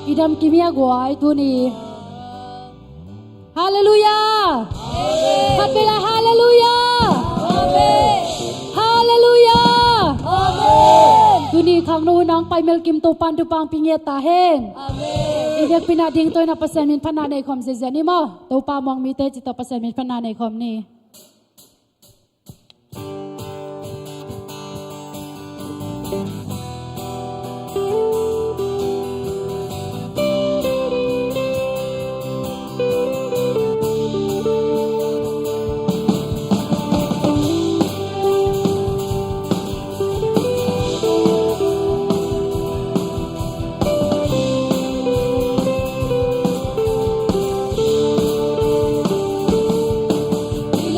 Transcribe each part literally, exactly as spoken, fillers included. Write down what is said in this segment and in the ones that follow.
Kidam kimia guai tuni. Halleluiah. Khat vei la, halleluiah. Halleluiah. Tuni khangno hun a hong pai melkim Topa'n thupha hong pia ngiat ta hen. I biakpiakna ding tawh na Pasian min phatna nei khawm ziahziah ni maw. Topa muang mite cih tawh Pasian min phatna nei khawm ni.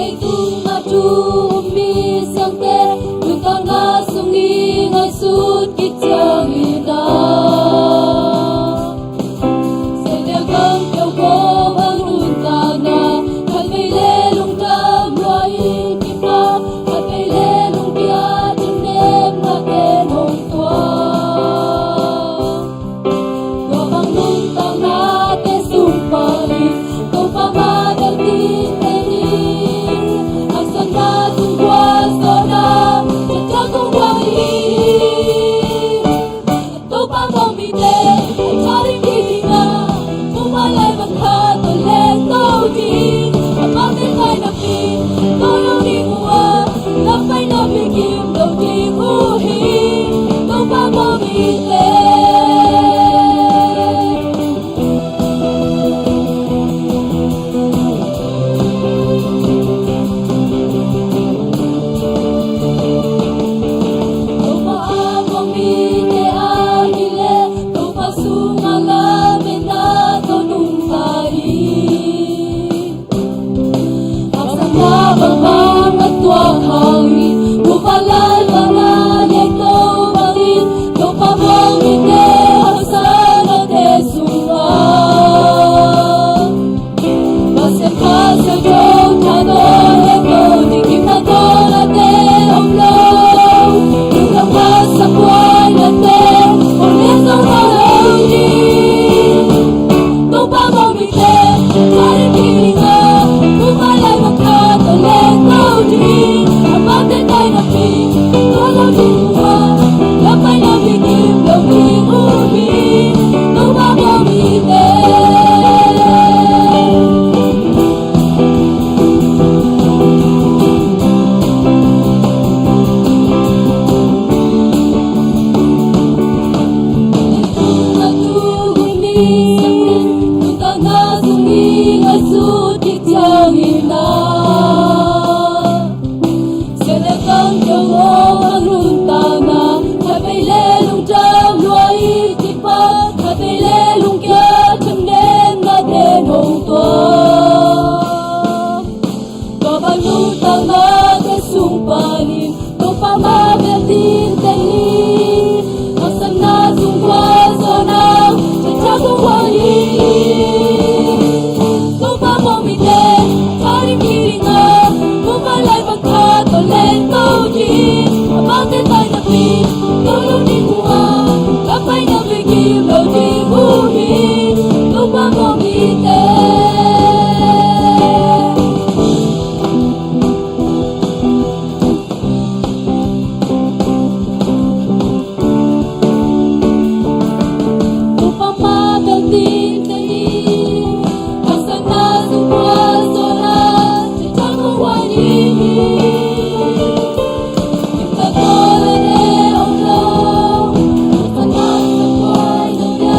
Leitung a thu um mi siangte, nuntakna sung i ngaihsut kik ciangin ah, Satan gam peuh ko bang nuntakna, khat vei le lungdam lua i kipak, khat vei le lungkia themnem na te nong tuak. Tua bang nuntaknate sung panin Topa ma bel ding teni. Haksatna tung gualzawhna, thakthak kong guang hi. Topa muang mite a tha ding hi ding a, mumal lai bang khat tawh leng to ding. Amau te tai napi to lo ding uh a, lampai napi kim lo ding uh hi. Topa muang mite. Topa a muang mite a hi leh, Topa sungah lametna tawh nungta hi. Haksatna bangbang a tuak hangin, Topa lalpana lek to bangin, Topa muang mite haksatnate sungah Pasian kha siangtho tha tawh lek lo ding, gimna tawh late om lo. Lungdam kha sakhuai late om leh zong a lo ding. Topa muang mite, kha ding hi ding a, mumal lai bang khat tawh leng to ding. Amaute tai napi to lo ding uh a, lampai napi kim lo ding uh hi. Topa muang mite. Nuntakna sung i ngaihsut kik ciangin ah, Satan gam peuh ko bang nuntakna, khat vei le lungdam lua i kipak, khat vei le lungkia themnem na te nong tuak. Tua bang nuntaknate sung panin Topa ma bel ding teni. Haksatna sung gualzawhna, thakthak kong guang hi. Topa muang mite, kha ding hi ding a, mumal lai bang khat tawh leng to ding. Amaute tai napi to lo ding uh a, lampai napi kim lo ding uh hi. Topa muang mite. Topa ma bel ding teni. Haksatna sung gualzawhna, thakthak kong guang hi. Gimna tawh late om lo. Haksatna sung gualzawhna,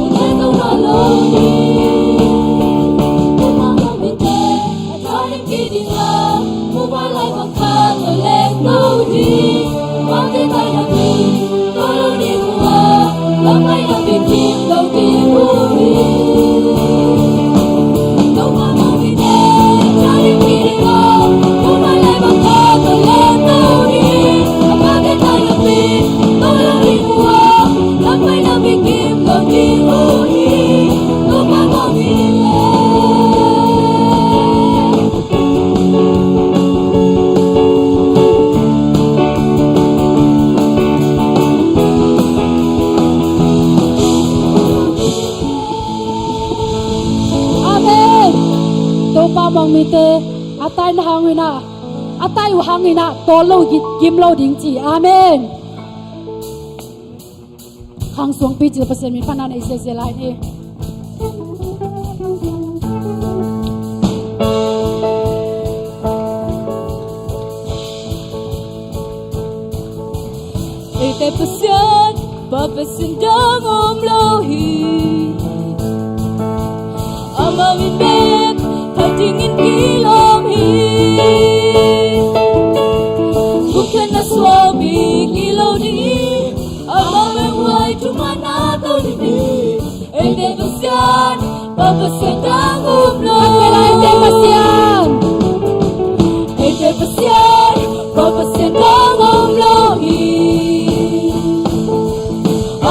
om leh zong a lo ding. Topa muang mite a tha ding hi ding a, mumal lai bang khat tawh leng to ding. Amaute tai napi to lo ding uh a, lampai napi kim lo ding uh hi. Topa muang mite, tha ding hi ding a, mumal lai bang khat tawh leng to ding. Amaute tai napi to lo ding uh a, lampai napi kim lo ding uh hi. Topa muang mite. Bang mite a taina hangin ah, a tai uh hangin ah tawl lo, gim lo ding ci. Amen. Khang suangpi cil Pasian min phatna nei sese lai ni. Eite Pasian, pa Pasian dang om lo hi. Ama min bek khat dingin kilawm hi. Gupkhiatna suangpi ngilo ding hi. Ama min huai thumanna to ding hi. Eite Pasian, pa Pasian dang om lo. Eite Pasian, eite Pasian, pa Pasian dang om lo hi.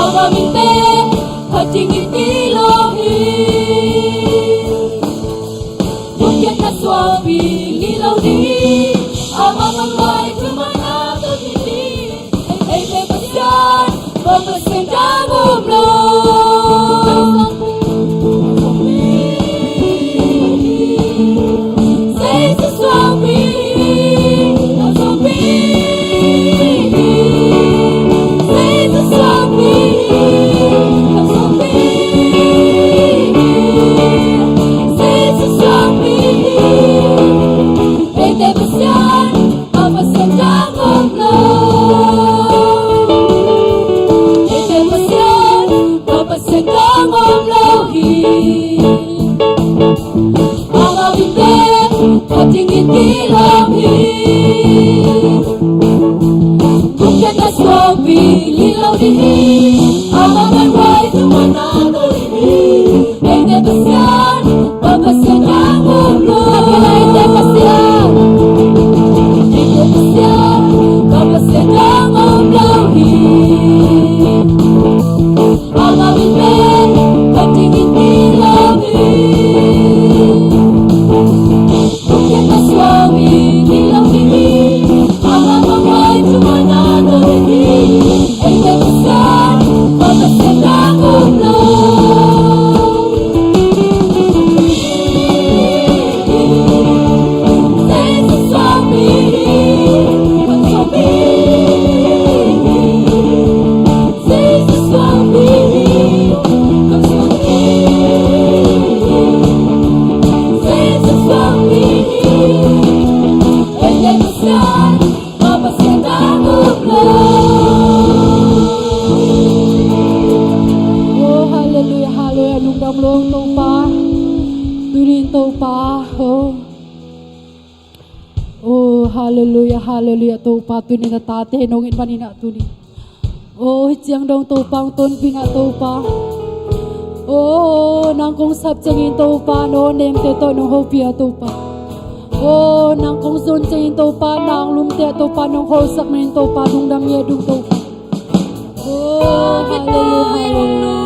Ama min bek khat dingin kilawm hi. Gupkhiatna suangpi ngilo ding hi. Ama min huai thumanna to ding hi. Eite Pasian, pa Pasian dang om lo. Seisa suangpi, suangpi. Seisa suangpi, suangpi. Seisa suangpi. Eite Pasian, pa Pasian dang om lo. Eite Pasian, pa Pasian dang om lo hi. Ama min bek khat dingin kilawm hi. Gupkhiatna suangpi ngilo ding hi. Ama min huai thumanna to ding hi. Eite Pasian, pa Pasian dang om lo. Eite Pasian, eite Pasian, pa Pasian dang om lo hi. Ama min bek khat dingin kilawm hi. Gupkhiatna suangpi ngilo ding hi. Ama min huai thumanna to ding hi. Eite Pasian, pa Pasian dang om lo. Seisa suangpi, suangpi. Seisa suangpi, suangpi. Seisa suangpi. Eite Pasian, pa Pasian dang om lo. Oh, hallelujah, hallelujah. Lungdam lo Topa. Tuni in Topa, oh. Oh, hallelujah, hallelujah. Topa, tuni in a tate nong it manin ah tuni. Oh, hih ciang dong Topa hong tonpih in ah Topa. Oh, nang kong sap ciangin Topa, no nemte tawh nong hopih a Topa. Oh, nang kong zon ciangin Topa, nang lumte ah Topa nong kholsak manin Topa, lungdam hi a dong Topa. Oh, hallelujah, hallelujah.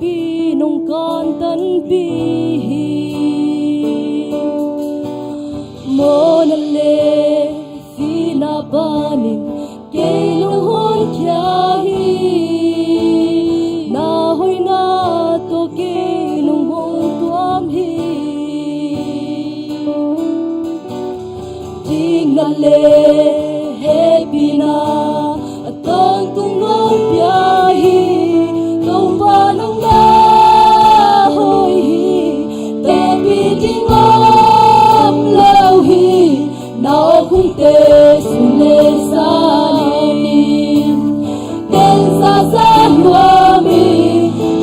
Pi nong kantanpih hi. Mawhna le sihna panin kei nong honkhia hi. Na hoihna tawh kei nong hong tuam hi. Dikna le hehpihna a tawntung nong pia hi. Topa nang na hoih hi. Tepih ding om lo hi. Na awkhumte sun le zanin ken zahzah nuam hi.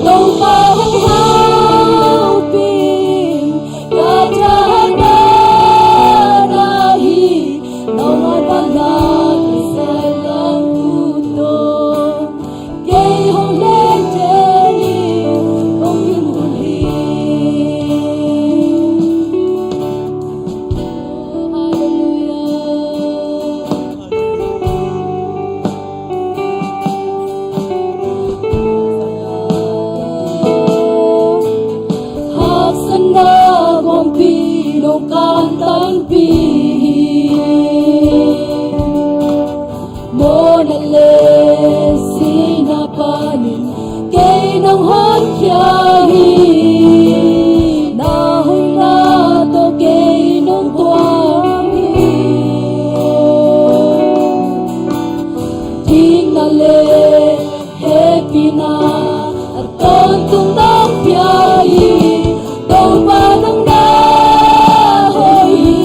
Topa hong hopih in ka thahatna na hi. Nong a bang na kisai lam ku to. Kei hong lente ni hong in hun hi. Halleluiah. Haksatna kongpi nong kantanpih hi. Mawhna le sihna panin kei nong honkhia hi. Na hoihna tawh kei nong tuam hi. Dikna le hehpihna a tawntung nong pia hi. Topa nang na hoih hi.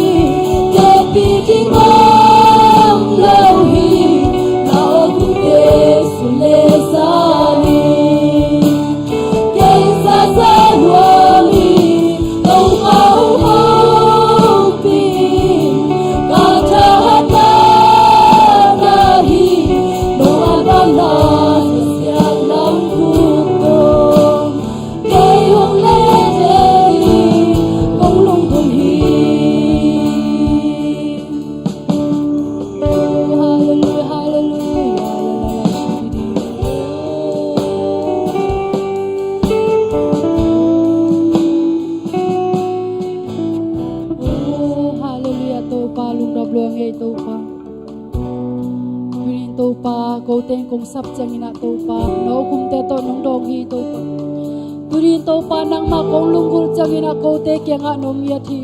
Tepih ding om lo hi. Na awkhumte sun le zanin ken zahzah nuam hi. Topa hong hopih in ka thahatna na hi. Nong a bang na kisai lam ku to. Kei hong lente ni hong lunggulh hi. Halleluiah, halleluiah, halleluiah. Oh, halleluiah, Topa, lungdam lua ing ei, Topa. Tuni-in Topa, kote in kong sap ciangin ah Topa, na awkhumte tawh nong dawng hi Topa. Tuni-in Topa, nangmah kong lunggulh ciangin ah kote kiangah nong ngiat hi.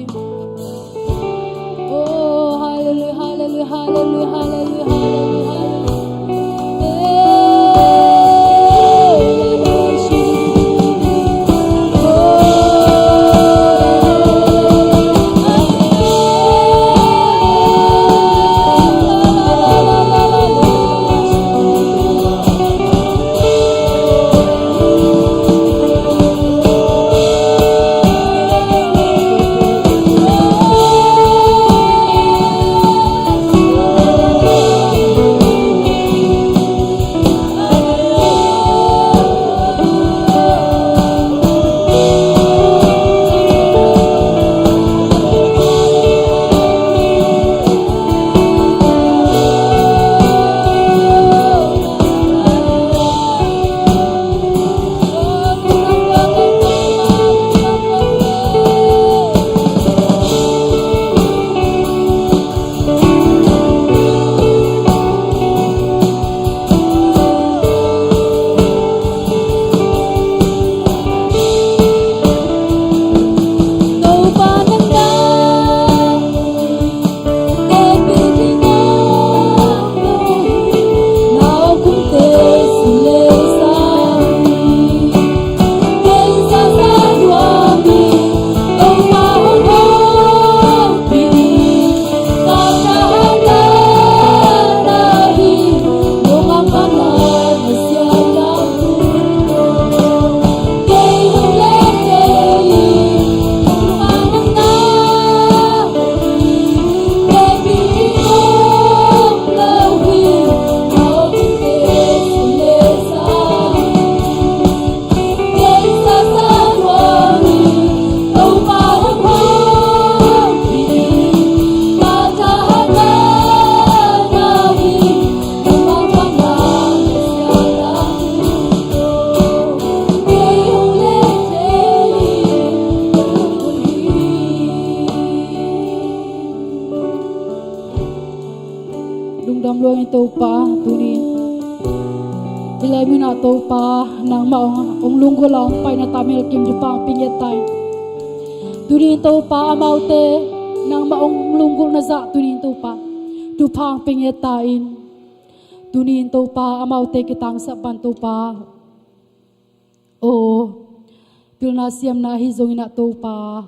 Oh, halleluiah, halleluiah, halleluiah, halleluiah, halleluiah, halleluiah. Lungdam lua ing Topa, tuni hih lai munah Topa, nangmah hong, hong lunggulh a hong paina tamel kim thupha hong pia ngiat ta in. Tuni in Topa, amaute nangmah hong lunggulhna zah tuni in Topa, thupha hong pia ngiat ta in. Tuni in Topa, amaute kitangsap ban Topa, aw, pilna siamna ahi zongin ah Topa,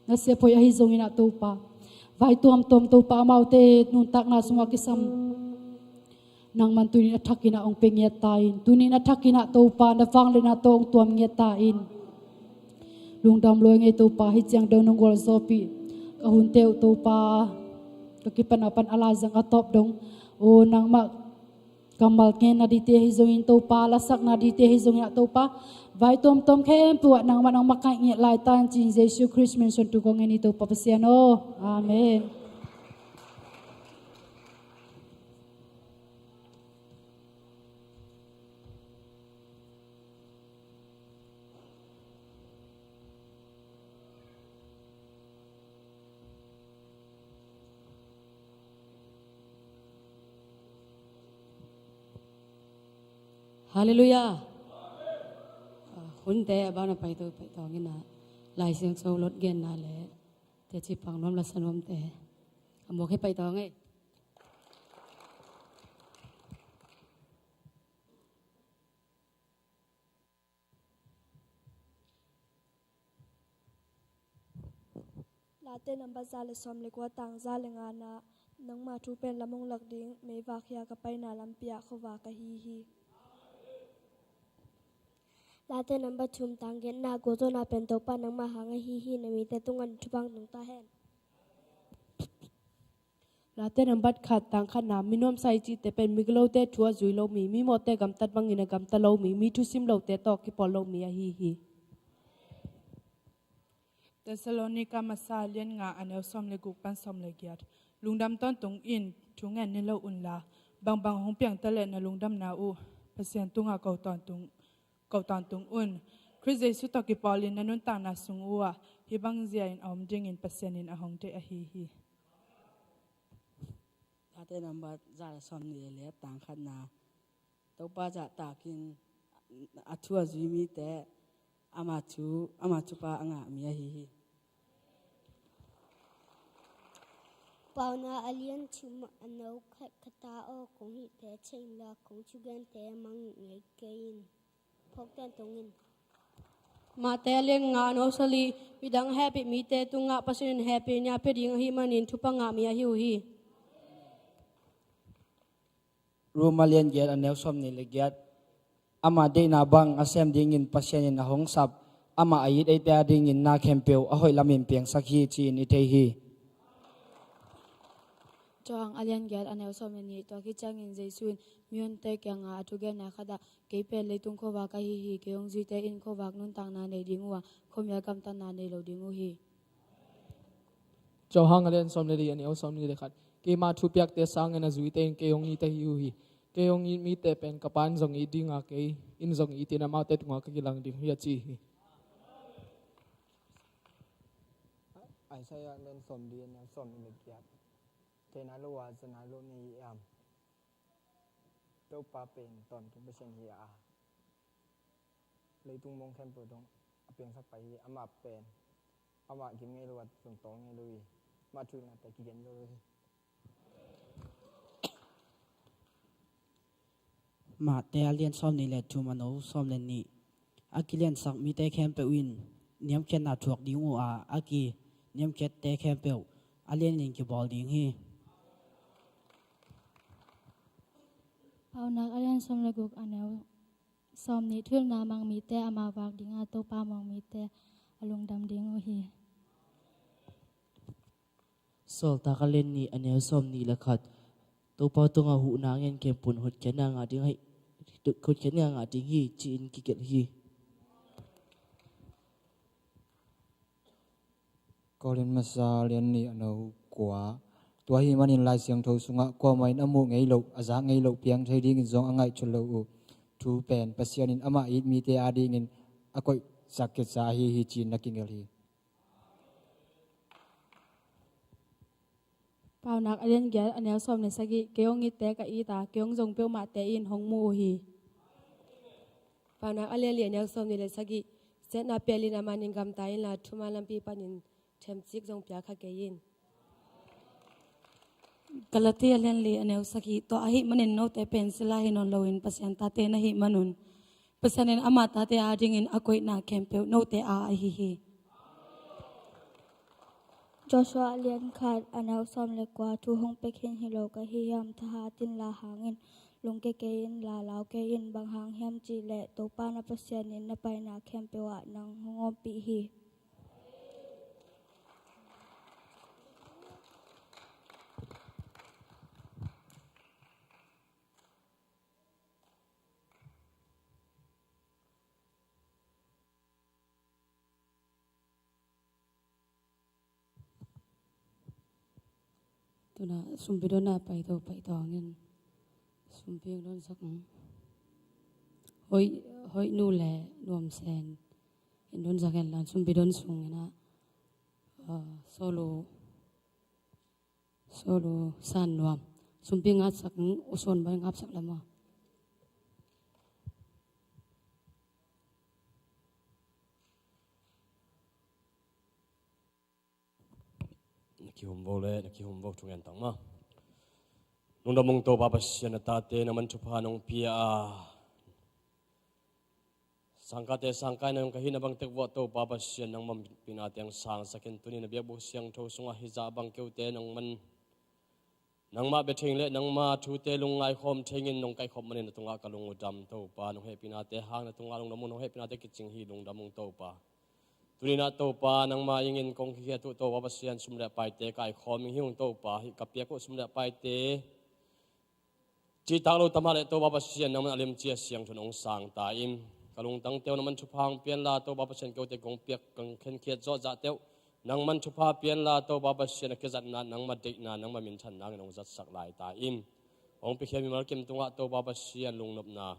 na siap hoih ahi zongin ah Topa, vai tuamtuam Topa, amaute nuntakna sungah kisam nangman tuni in a thakin ah hong pia ngiat ta in. Tuni in a thakin ah Topa, na vangliatna tawh hong tuam ngiat ta in. Lungdam lua ing ei Topa, hih ciang dong nong gualzawhpih ka hunte uh Topa, ka kipana pan a laizang a tawp dong, aw, nangmah kammal ngenna dingte ahi zongin Topa, lasakna dingte ahi zongin ah Topa, vai tuamtuam khempeuh ah nangmah nangmah ka ngiat lai ta in, ci-in Jesu Khrist min suang thu kong ngen hi Topa Pasian aw. Amen. Halleluiah. Hunte a ban a paito paito ngina, Lai Siangtho lot genna le teci pang nuam la sa nuamte a mawk hi paito ngei. Late nambat za le sawm le kua, tang za le ngana, nangma thu pen lam hong lak ding meivak hi a, ka paina lampi ah khuavak ahi hi. Late nambat thum, tang giatna, gualzawhna pen Topa nangma hang ahi hi, na mite tungah thupha hong tung ta hen. Late nambat khat, tang khatna, mi nuamsa i cihte pen migilote thu a zui lo mi, mimawhte gamtat bangin a gamta lo mi, mi thusim lote tawh kipawl lo mi ahi hi. Thessalonika masa lian nga, a neu sawm le guk pan sawm le giat. Lungdam tawntung in, thu ngen ni lo unla, bangbang hong piang ta leh na lungdamna uh Pasian tungah ko tawntung, ko tawntung un. Khrist Jesu tawh kipawlin na nuntakna sung uh ah hih bang zia in a om dingin Pasian in a hong deih ahi hi. Late nambat za le sawm nih le li, tang khatna, Topa zahtakin a thu a zui mite ama thu, ama thupha a ngah mi ahi hi. Paunak a lian thum, a neu khat, ka ta aw, kong hihte thei inla, kong thugente mangngilh ngei kei in. Phawk tawntung in. Mate a lian nga, a neu sawm le li, midang hehpih mite tungah Pasian in hehpihna pia ding ahih manin thupha ngah mi ahi uh hi. Rom a lian giat, a neu sawm nih le giat. Ama deihna bang a sem dingin Pasian in a hong sap, amah a it eite a dingin na khempeuh a hoih lamin piangsak hi, ci-in i thei hi. Johan a lian giat, a neu sawm le nih. Tua khit ciangin Jesu in mihonte kiangah a thugenna khatah, kei pen leitung khuavak ka hi hi, kei hong zuite in khuavak nuntakna nei ding uh a, khuamial gamtatna nei lo ding uh hi. Johan a lian sawm le li, a neu sawm nih le khat. Keima thupiakte sangin a zuite in kei hong it ahi uh hi. Kei hong it mite pen ka Pa in zong it ding a, kei in zong it in amaute tungah ka kilang ding hi, a ci hi. Isaiah a lian sawm li, a neu sawm nih le giat. Theihna lo a zana lo na hi hiam? Topa pen tawntung Pasian hi a, leitung muang khempeuh dong a piangsak pai hi. Amah pen, amah gim ngei lo a, zong tawl ngei lo hi. Amah thuhilhnate kigen zo lo hi. Mate a lian sawm nih le thum, a neu sawm le nih. A kiliansak mite khempeuh in niamkhiatna thuak ding uh a, a kiniamkhiatte khempeuh a lianin kibawl ding hi. Paunak a lian sawm le guk, a neu sawm nih. Thuhilhna mang mite amah vak ding a, Topa muang mite a lungdam ding uh hi. Sawltak a lian nih, a neu sawm nih le khat. Topa tungah huhna ngen khempeuh in hotkhiatna ngah ding hi, hotkhiatna ngah ding hi, ci-in kigelh hi. Korin masa lian nih, a neu kua. Tua ahih manin Lai Siangtho sungah, kuamah in a muh ngei loh, a zak ngei loh piang thei dingin zong a ngaihsut lo uh thu pen Pasian in amah it mite a dingin a koihsak kisa ahi hi, ci-in na kigelh hi. Paunak a lian giat a neu sawm le sagih. Kei hong itte ka it a, kei hong zong peuhmahte in hong mu uh hi. Paunak a lian li a neu sawm nih le sagih. Siatna pialin amah in gamta inla, thuman lampi panin themcik zong pia kha kei in. Galati a lian li a neu sagih. Tua ahih manin note pen sila hi nawn loin Pasian tate na hih manun, Pasian in ama tate adingin a koihna khempeuh note a ahi hi. Joshua a lian khat a neu sawm le kua. Thu hong pia khin hi lo ka hi hiam? Thahat inla hang in, lungkia kei inla lau kei in. Bang hang hiam cih leh Topa na Pasian in na paina khempeuh ah nang hong ompih hi. Tuna sumpi donna pai to, pai to hangin sumpi hong donsak. Hoih, hoih nu le nuam sen in donsak hen la, sumpi don sung ina, ah, solo, solo san nuam. Sumpi ngapsak, uson bai ngapsak lama. Na kihum vo le, na kihum vo thungen tang ma. Lungdam ung Topa Pasian, na tate nangman thupha nong pia a, sangkahte sangkah nang ka hihna bang tek vuah Topa Pasian nangman pihnate hong sangsak in, tuni na biakbuk siangtho sungah hizah bang keute nangman nangmah bia thei ing le nangma thute lungngai khawm thei ingin nong kaihkhop manin na tungah ka lung uh dam Topa. Nong hehpihnate hang na tungah lungdam ung, nong hehpihnate kicing hi, lungdam ung Topa. Tuni-in ah Topa nangma ingin kong khikhiat uh Topa Pasian, sum le paite kaikhawm ing hi ung Topa. Hih ka piak uh sum le paite cihtak lo tama le Topa Pasian nangman a limci a siangtho in hong sang ta in. Ka lungtangte uh nangman thupha hong pia inla Topa Pasian, keute kong piak kong khenkhiat zawhzahte uh nangman thupha pia inla Topa Pasian, a kizatna nangma deihna nangma minthan nangin hong zatsak lai ta in. Hong piakhia mimal kim tungah Topa Pasian lungnopna,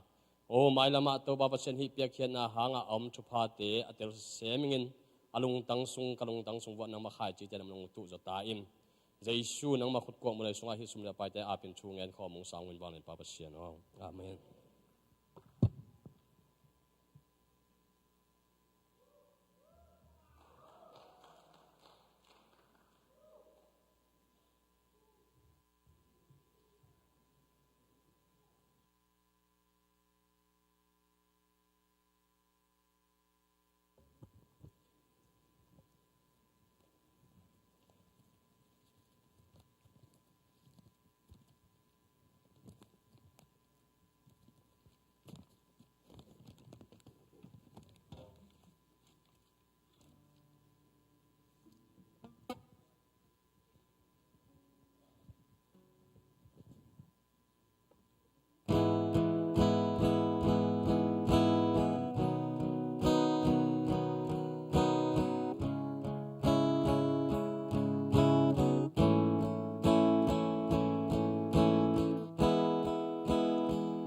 aw mailamah Topa Pasian hih piakkhiatna hangah a om thuphate a tel sem ingin, a lungtang sung, ka lungtang sung vuah nangma khaici te nangman hong tuhzaw ta in. Jesu nangma khutkuak mulei sungah hih sum le paite apin thu ngen khawm hong sang un vanglian Pa Pasian aw. Amen.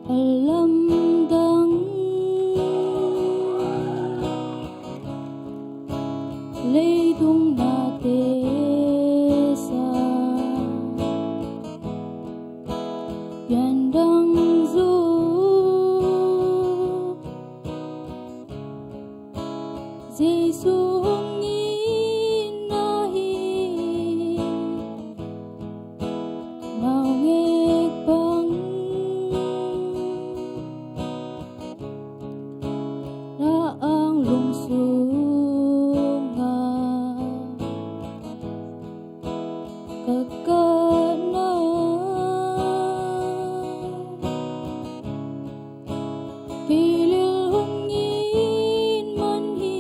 A lamdang leitung nate sang piandang zong Jesu hong itna hi. Naungek bang na ang lung sungah ka kahna kei lel hong it man hi.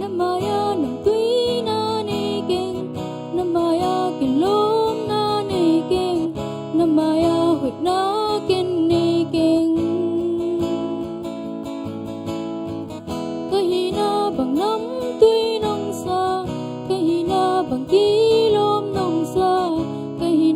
Na mai-ah namtuina nei keng, na mai-ah kilawmna nei keng, na mai-ah hoihna ken nei keng. Ka hihna bang namtui nong sa, ka hihna bang kilawm nong sa, ka hih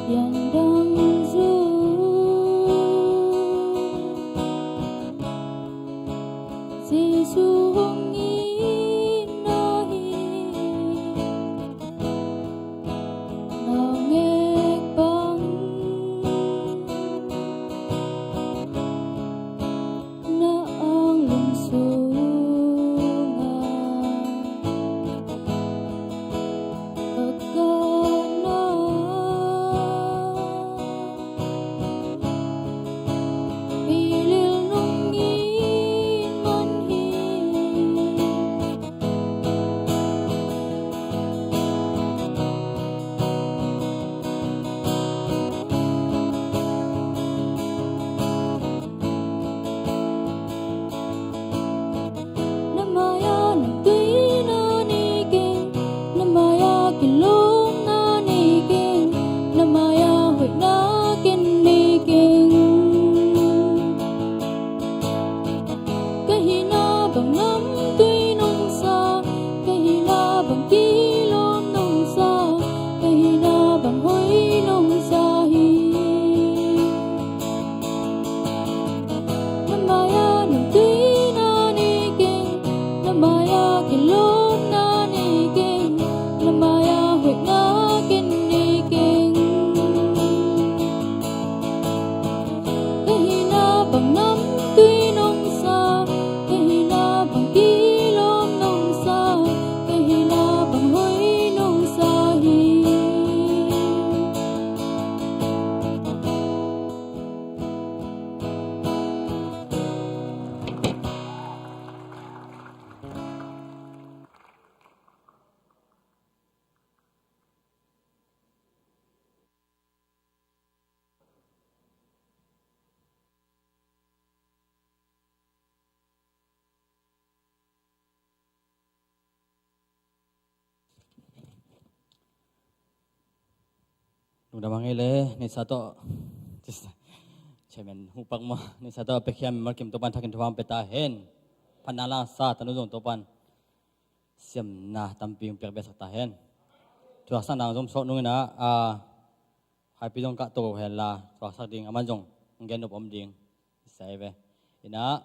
Pian dang zong Jesu hong itna hi. Naungek bang na anglung sungah ka gana pilil nong it man hi. Na mai-ah nong tuina nei keng, na mai-ah kilawmna nei keng, na mai-ah hoihna ken nei keng. Ka hihna bang namtui nong sa, ka hihna bang kilawm nong sa, ka hihna bang hoih nong sa hi. Na mai-ah nong tuina nei keng, na mai-ah kilawmna nei keng, na mai-ah hoihna ken nei keng. Ka hihna bang namtui nong sa, ka hihna bang kilawm nong sa, ka hihna bang hoih nong sa hi. Lungdam a ngei le, nisa tawh. Chairman, hupak maw, nisa tawh a piakhia mimal kim Topa'n thakin thupha hong pia ta hen. Phatna la sa tanu zong Topa'n siamna tampi hong piak besak ta hen. Thuaksak nang zong sawt nung in ah, a, Haipi zong kah to hen la, thuaksak ding, aman zong hong gen nop om ding. Sai ve. In ah,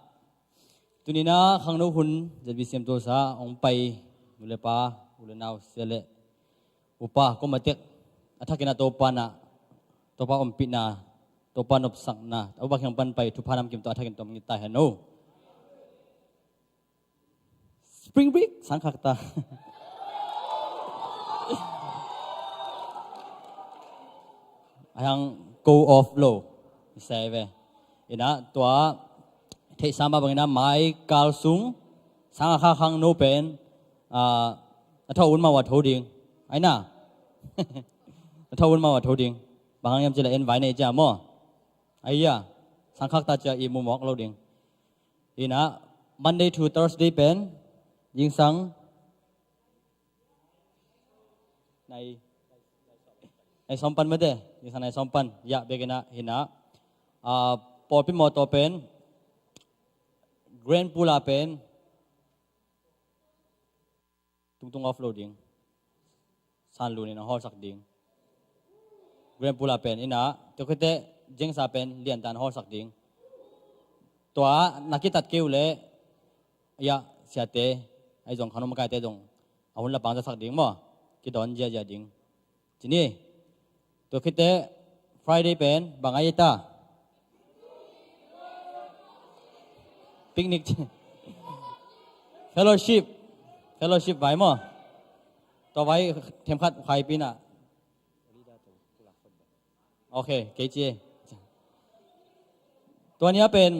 tuni in ah khangno hun Z B C M Tulsa hong pai nu le pa, u le nau, sia le upa, kua mah tek a thakin ah Topa na, Topa ompihna, Topa nopsakna, a upa kiang pan pai thupha namkim tawh a thakin tawm ngit ta hen o. Spring break sang khak ta. A hang go off lo. Sai ve. In ah tua theihsa mah bangin ah mai kal sung sang a kha khangno pen, ah, a tho un mah uh a tho ding. Ai na. A tho un mah uh a tho ding. Bang hang hiam cih leh en vai nei cia maw. Ai ya. Sang khak ta cia i mu mawk lo ding. In ah, Monday to Thursday pen zingsang nai, nai sawm pan mate, zingsang nai sawm pan. Ya, bek in ah, in ah, ah, pawlpi mawtaw pen Grand Pula pen tungtung off lo ding. Sanlun in a hawlsak ding. Grand Pula pen in ah, tua khit teh Jengsa pen Lianta in a hawlsak ding. Tua na kitat kei uh leh, ya, siate, ai zong khangno makaite zong a hun la pang zasak ding maw. Kidawn ziazia ding. Ci ni. Tua khit teh Friday pen bang a hi ta? Picnic. Fellowship. Fellowship vai maw. Tua vai themkhat khuaipi na. Ok, kei ci. Tua ni a pen,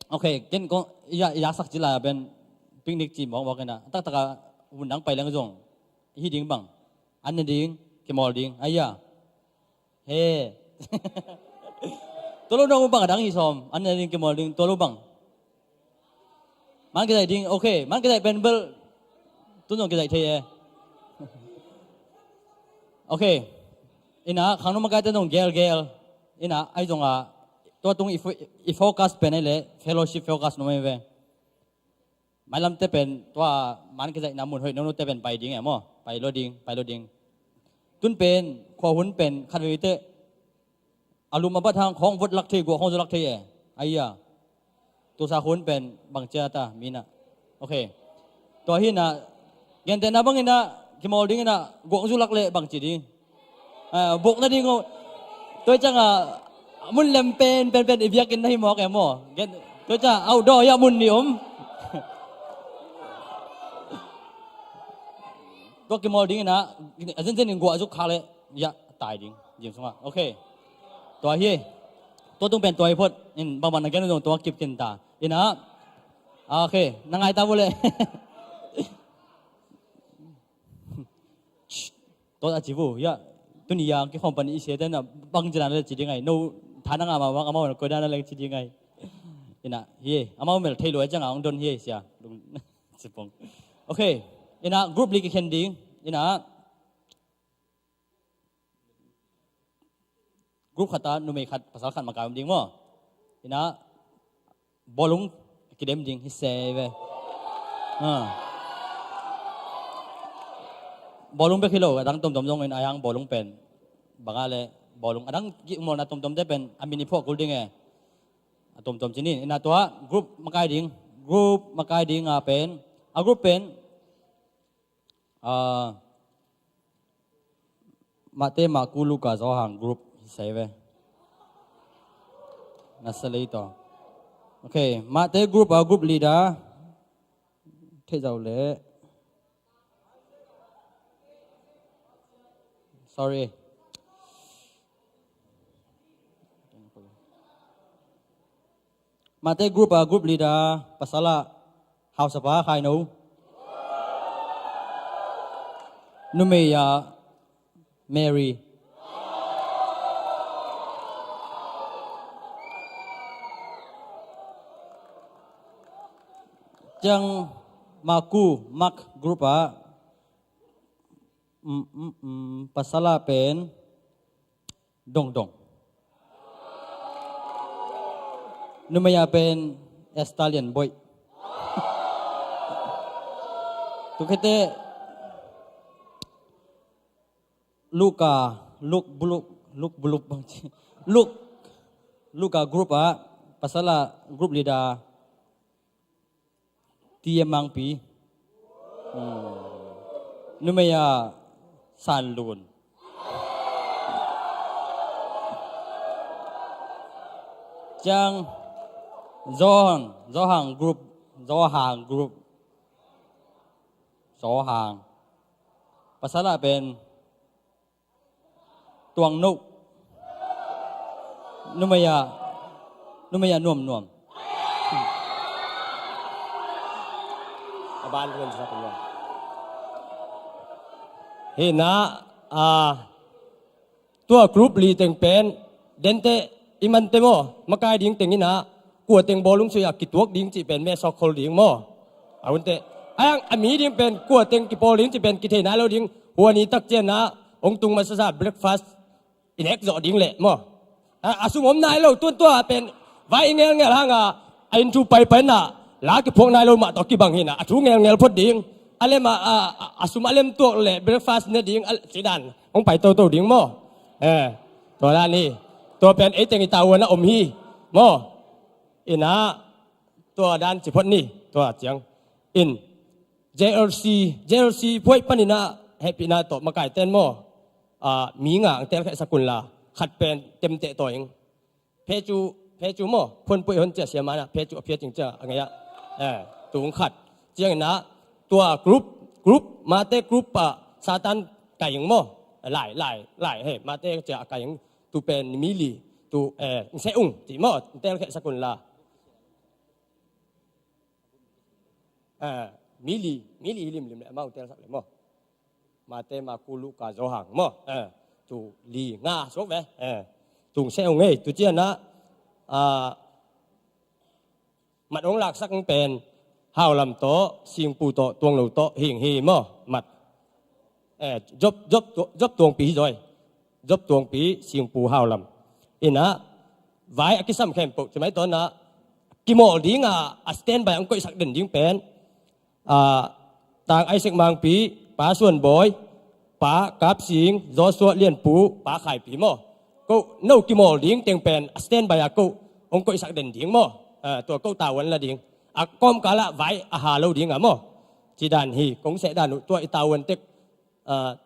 ok, ken kong, ya, ya sak ci lai a pen picnic ci mawkmawk in ah. Taktak a hun dang pai leng zong hi ding bang. An ne ding, kimawl ding. Ai ya. He. Tua lo dong bang a dang hi sawm. An ne ding, kimawl ding, tua lo bang. Man kizaih ding, ok. Man kizaih pen bel tun zong kizaih thei e. Ok. In ah, khangno makaite zong gelgel. In ah, ai zong ah, tua tung i fo-, i focus pen ai leh fellowship focus nuam ai ve. Mailamte pen tua man kizaihna mun hoih nonote pen pai ding e maw. Pai lo ding, pai lo ding. Tun pen, khua hun pen, khat vei teh, a lum a bat hang khawng vot lak thei, guah khawng zu lak thei e. Aia. Tusa hun pen bang cia ta, mi na. Ok. Tua hi na, gentehna bang ina, kimawl ding ina, guah zu lak le bang ci ding. Ah, buk na ding uh. Tua ciang a, mun lem pen, pen, pen, i biak in na hi mawk e maw. Gen, tua ciang, au, daw, ya mun ni om. Tua kimawl ding ina, a zenzen in guah zu khak le, ya, tai ding, gym sungah. Ok. Tua hi. Tua tung pen tua hi phot, in bang bang na gen zong tua kip kin ta. Ina, ok, na ngai ta bu le. Tua a ci bu, ya, tuni yang ki khawm pan i se ten a bang ci dan le ci ding ai. No, tha na nga ma bang, amau na koi dan a leng ci ding ai. Ina, hi, amau mel thei lo ai ciang a ong don hi sia. Lung, ci pong. Ok, ina, group li ki khen ding. Ina, group khat a numei khat, pasal khat makai om ding maw. Ina, bawlung kidem ding hi se ve. Ha. Bawlung bek hi lo, a dang tomtom zong in a yang bawlung pen. Bang a le bawlung. A dang ki mawlna tomtom te pen, a min i phuak kul ding e. A tomtom ci ni. Ina tua, group makai ding. Group makai ding a pen. A group pen. Ah, Mate, Maku, Luka, Zawhang group hi sai ve. Na sa lei to. Ok, Mate group a group leader. Thei zau le. Sorry. Mate group a group leader, pasal a Hausapa Khaino. Numei a Mary. Ciang Maku, Mark group a, mm, mm, mm, pasal a pen Dongdong. Numei a pen Estalian Boih. Tukhete Luka, Luk Buluk, Luk Buluk bang ci. Luk, Luka group a, pasal a group leader. Ti a Mangpi. Hmm. Numei a Sanlun. Ciang Zohang, Zohang group, Zohang group. Zohang. Pasal a pen Tuang no. Numei a, numei a nuam nuam. A ban ruan sa nuam. Hi na, a, tua group li teng pen, dente i mante maw, makai ding teng ina, kua teng bawlung sui a kituak ding cih pen me sawk khol ding maw. A hunte, a yang a mi ding pen, kua teng kipawl ding cih pen, kithei nai lo ding, huani tak cian na, ong tung masasa breakfast, i nek zawh ding leh maw. A, a sum om nai lo, tuan tua pen, vai i ngelngel hang a, a inn thu paipai na, la kiphuak nai lo mah tawh kibang hi na, a thu ngelngel phot ding, a lem a, a, a, a sum a lem tuak leh breakfast ne ding, a, ci dan, ong pai toto ding maw. Eh, tua dan hi, tua pen ei teng i tavuan a om hi, maw. Ina, tua dan ci phot ni, tua ciang. In, J L C, J L C phuai panin a hehpihna tawh makai ten maw. A, mi nga ang tel kheh sakun la, khat pen temteh tawh ing. Phe cu, phe cu maw, phuan puai hon cia sia mana, phe cu a phia cing cia a ngei a. Eh, tung khat. Ciang ina, tua group, group, mate group pa, Satan kai ing maw. Lai, lai, lai, he, mate cia a kai ing, tu pen mi li, tu, eh, se ung, ci maw, tel kheh sakun la. Eh, mi li, mi li hi limlim le, amau tel sak le maw. Mate, Maku, Luka, Johan maw. Eh, tu li nga suak ve. Eh, tung se ung ei, tu cian a, ah, mat ong laksak pen, haulam tawh, singpu tawh, tuanglo tawh, hing hi maw, mat. Eh, Job, Job, Job tuangpi hi zaw. Job tuangpi, singpu haulam. Ina, vai a kisam khempeuh, cimai tawn a, kimawl ding a, a standby ang koihsak den ding pen. A, Tang Isaac Mangpi, Pa Suan Bawi, Pa Kap Sing, Joshua Lianpu, Pa Khaipi maw. ko no kimawl ding teng pen a standby a ko hong koihsak den ding maw? Ah, tua ko tavuan la ding. A kawmkal ah vai a ha lo ding a maw? Ci dan hi, kong seh dan uh tua i tavuan tek, ah,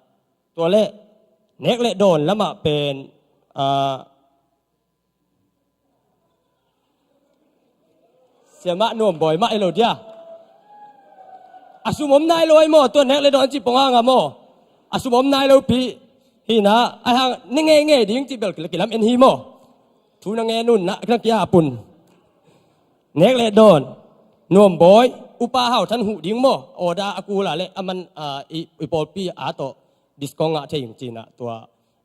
tua le nek le dawn lamah pen, ah, Siamah Nuam Bawi mah hi lo dia. A sum om nai lo ai maw, tua nek le dawn ci pong hang a maw? A sum om nai lo pi. Hi na, ai hang ne ngeingei ding ci bel kilam en hi maw? Thu na ngen un na, na ki-ap un. Nek le dawn. Nuam Bawi, Upa Hau Than Huh ding maw? Order a kul a le, a man, ah, i, i pawlpi a tawh discount ngah thei ing ci na tua.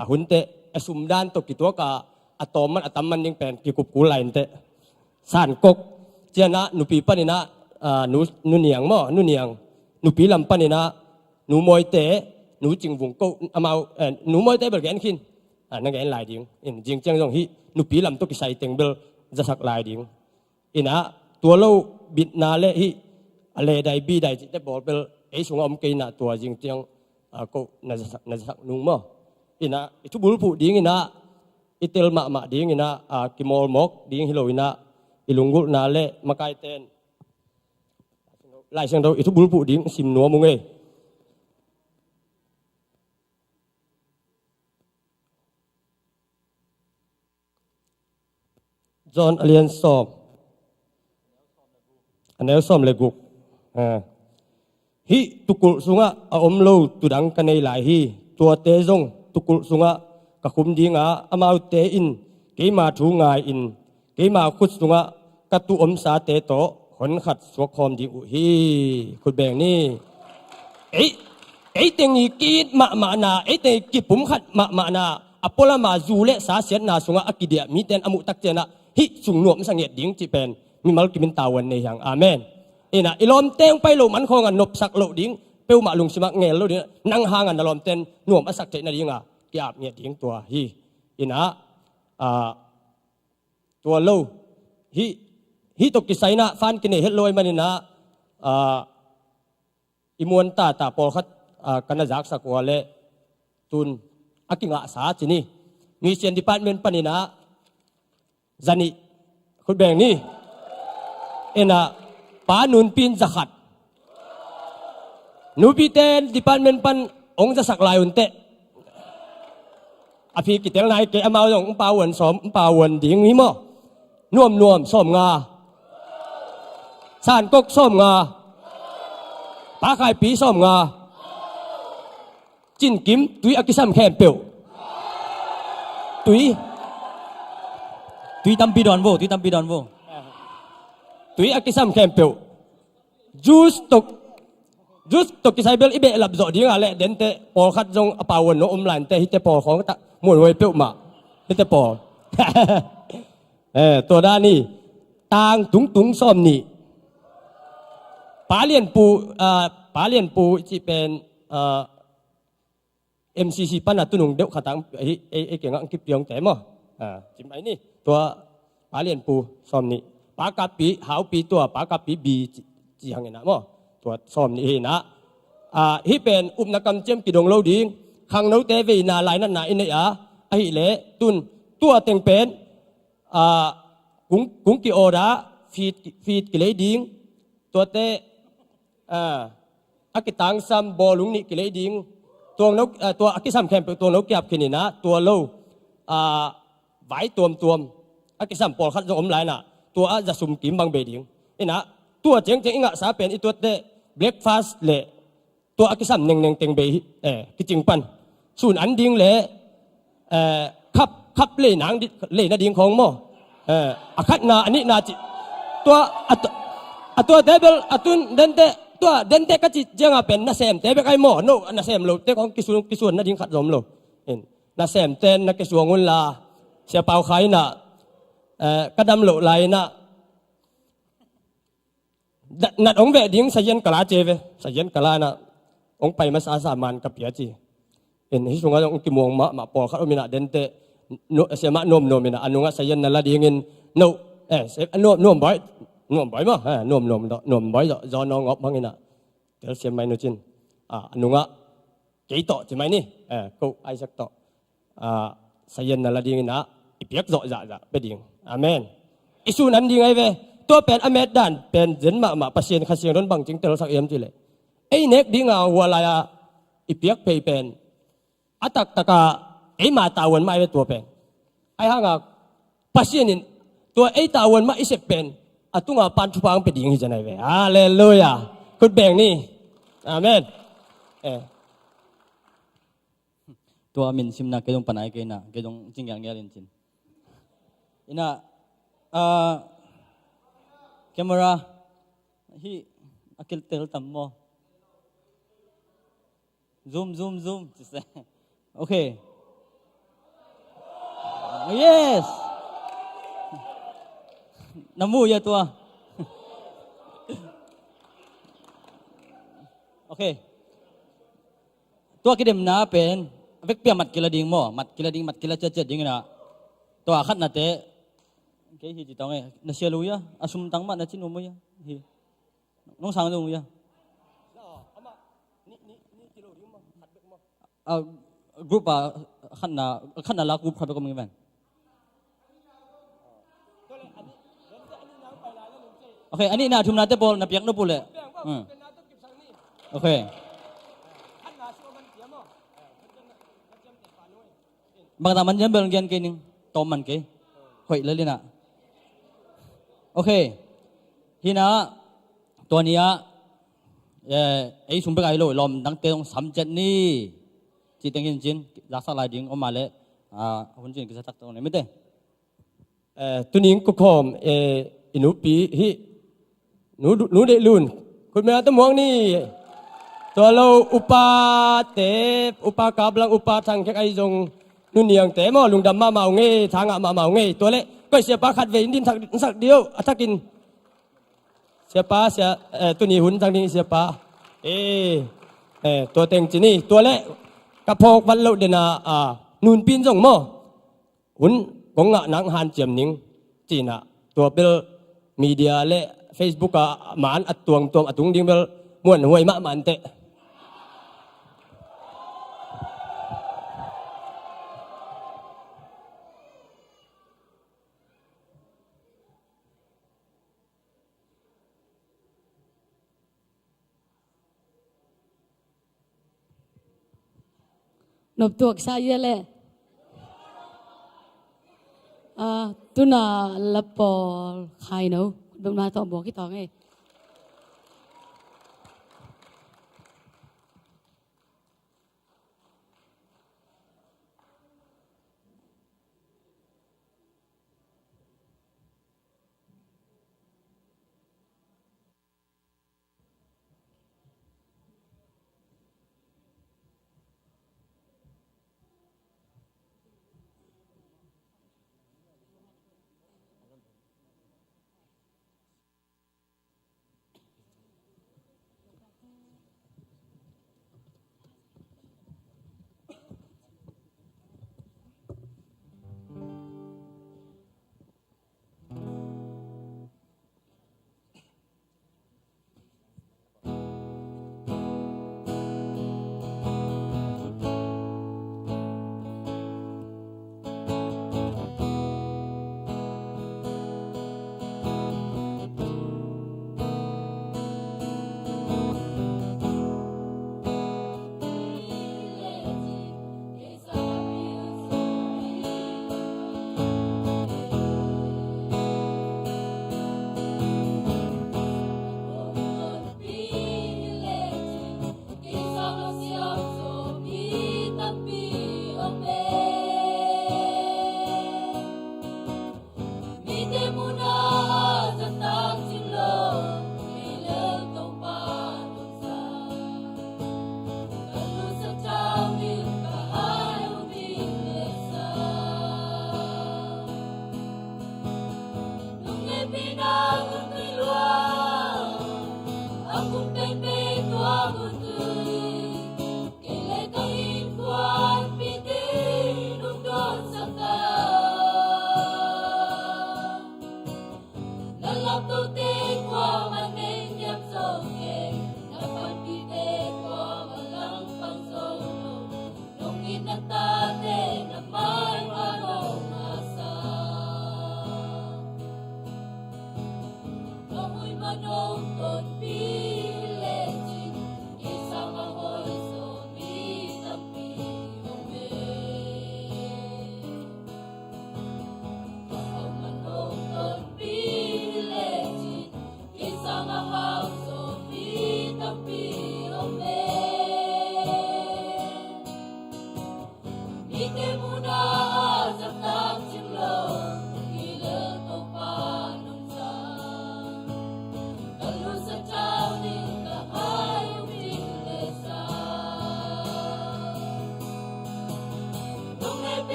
A hun teh, a sum dan tawh kituak a, a tawm man, a tam man ding pen kikup kul lai in teh. San kok. Cianah nupi paninah, ah, nu, Nu Niang maw, Nu Niang. Nupi lam paninah, Nu Mawite, Nu Cing Vung ko, amau, eh, Nu Mawite bel gen khin. Ah, na gen lai ding. In, zing ciang zong hih, nupi lam tawh kisai teng bel zasak lai ding. Inah, tua lo bitna le hih, a le dai bi dai cihte bawl bel, ei sungah om kei inah tua zing ciang, ah, ko na zasak, na zasak nung maw? Inah, i thubulphuh ding inah, i tel mahmah ding inah, ah, kimawlmawk ding hi lo inah, i lunggulhna le makaite in Lai Siangtho i thubulphuh ding sim nuam ung ei. John a lian sawm, a neu sawm le guk. Ah. Hih tukulh sungah a om lo tudang ka nei lai hi. Tuate zong tukulh sungah ka khum dinga, amaute in keima thu ngai-in keima khut sungah ka tuh omsate tawh honkhat suakkhawm ding uh hi. Khut beng ni. Ei, ei teng i ki-it mahmahna, ei teng i kipumkhat mahmahna, a pualama zu le sa siatna sungah a kidiah mite in a muh tak cianah hih sung nuamsa ngiat ding cih pen mimal kimin tavuan nei hiang. Amen. Inah, i lawmte hong pai lo man khawngah nopsak loh ding, peuhmah lungsimah ngel lo ding, nang hangah na lawmte in nuam a sak theih nadinga ki-ap ngiat ding tua hi. Inah, ah, tua lo. Hih, hih tawh kisai inah fan kinei het lo ai maninah, ah, i muan tata pawlkhat, ah, ka na zaksak uh a le tun a kingahsa ci ni. Mission Department paninah zanih, khut beng ni. Inah, Pa Nunpi in zakhat. Nupite department pan hong zasak lai un teh. A phi kitel nai kei, amau zong hong pavuan sawm, hong pavuan ding hi maw? Nuamnuam sawmnga. Sankok sawmnga. Pa Khaipi sawmnga. Cinkim, tui a kisam khempeuh. Tui. Tui tampi dawn vo, tui tampi dawn vo. Tui a kisam khempeuh. Juice tawh, juice tawh kisai bel i behlap zawh ding a leh denteh pawlkhat zong a pavuan no om lai inteh, hihte pawl khawng tak muanhuai peuhmah. Hihte pawl. Eh, tua dan hi. Tang tungtung sawm nih. Pa Lianpu, ah, Pa Lianpu i cih pen, ah, M C C pana tunung deuh khatang, ei, ei, ei kiangah ang kipiawngte maw? Ah, cim ai ni. Tua Pa Lianpu sawm nih. Pa Kapi, Haupi tua, Pa Kapi bi ci, ci hang inah maw? Tua sawm nih hi inah. Ah, hih pen upna kamciam kidong lo ding. Khangnote veina lainatna i neih a, ahih leh tun tua teng pen, ah, kung, kung ki-order, feet, feet kilei ding. Tuate, ah, a kitangsam bawlung nih kilei ding. Tuangno, ah, tua a kisam khempeuh tuangno kiap khin inah, tua lo, ah, vai tuamtuam a kisam pawlkhat zong om lai inah, tua ah za sum kim bang bei ding. Inah, tua ciangciang i ngahsa pen i tuatte breakfast le tua a kisam nengneng teng bei hi, eh, kicing pan. Sun an ding le, eh, khap, khap lei nang di, lei nading khawng maw? Eh, a khatna, a nihna ci. Tua, a tu-, a tuate bel, a tun denteh, tua denteh ka cih ciangah pen nasemte bek ai maw? No, nasem lote khawng kisuan, kisuan nading khat zong om lo. In, nasemte na kisuang unla, Sia Pau Khai inah, eh, ka dam loh lai inah, nat, nat hong veh ding sazian ka la ci ve. Sazian ka la inah hong pai masa sa man ka pia ci. In, hih sungah hong kimuang mahmah pawlkhat om inah denteh, nu, siamah Nuamnuam inah a nungah sazian na la dingin, no, eh, se, Nuam, Nuam Bawi, Nuam Bawi maw? Eh, Nuamnuam tawh, Nuam Bawi tawh, zaw nawng op bang inah tel siam mai nu cin. Ah, a nungah kei tawh ci mai ni. Eh, ko Isaac tawh. Ah, sazian na la dingin ah i piak zawh zahzah pia ding. Amen. I sun an ding ahi ve. Tua pen a met dan pen zen mahmah, Pasian Kha Siangtho in bangci telsak hiam cih leh, ei nek dinga hua lai-a i piak phei pen a taktak a eima tavuan mah ahi ve tua pen. Ahi hanga Pasian in tua ei tavuan mah i sep pen a tunga pan thupha hong pia ding hi zen ahi ve. Halleluiah. Khut beng ni. Amen. Eh. Tua min simna kei zong panai kei na, kei zong ci ngialngial in cin. Ina, ah, camera, hih a kiltel tam maw? Zoom, zoom, zoom. Okay. Yes. Na mu hia tua? Okay. Tua kidemna pen a vekpi a mat kila ding maw? Mat kila ding, mat kila ciatciat ding ina. Tua a khatnate, kei hi ci tawng e, na sia lu hia? A sum tang mah na ci nuam uh hia? Hi. Nong sang zong uh hia? A group a khatna, khatna la group khat bek om ngi ven. Okay, a nihna thumnate pawl na piak nop uh leh. Hmm. Okay. Bangta man ciam bel gen kei ning. Tawm man kei. Hoih lel ina. Okay. Hina, tua ni-ah, eh, ei sung bek a hi lo, lawm dangte zong sam ciat ni. Cih teng hi in cin, zaksak lai ding om a leh, ah, hun cin kisa tak tawng ni mite. Eh, tuning kukhawm, eh, i nupi hih, nu, nu Deih Lun, khutmena tawh muang ni. Tua lo, upate, upa Kap Lang, upa Thang Khek ahi zong, nu Niangte maw, lungdam mahmah ung ei, tha ngah mahmah ung ei. Tua leh, koi siapa khat vei in din thak, sak dih o, a thakin. Siapa, sia, eh, tuni hun zang ding siapa. Eh, eh, tua teng ci ni, tua leh, ka phawk vat loh dena, ah, nunpin zong maw. Hun kong ngah nang hanciam ning, ci-in ah, tua bel media le Facebook ah man a tuamtuam a tung ding bel muanhuai mahmah inteh. Noptuak sa ia le. Ah, tuna lapawl khai no. Dong na tawh buak i tawng ei.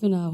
Tunau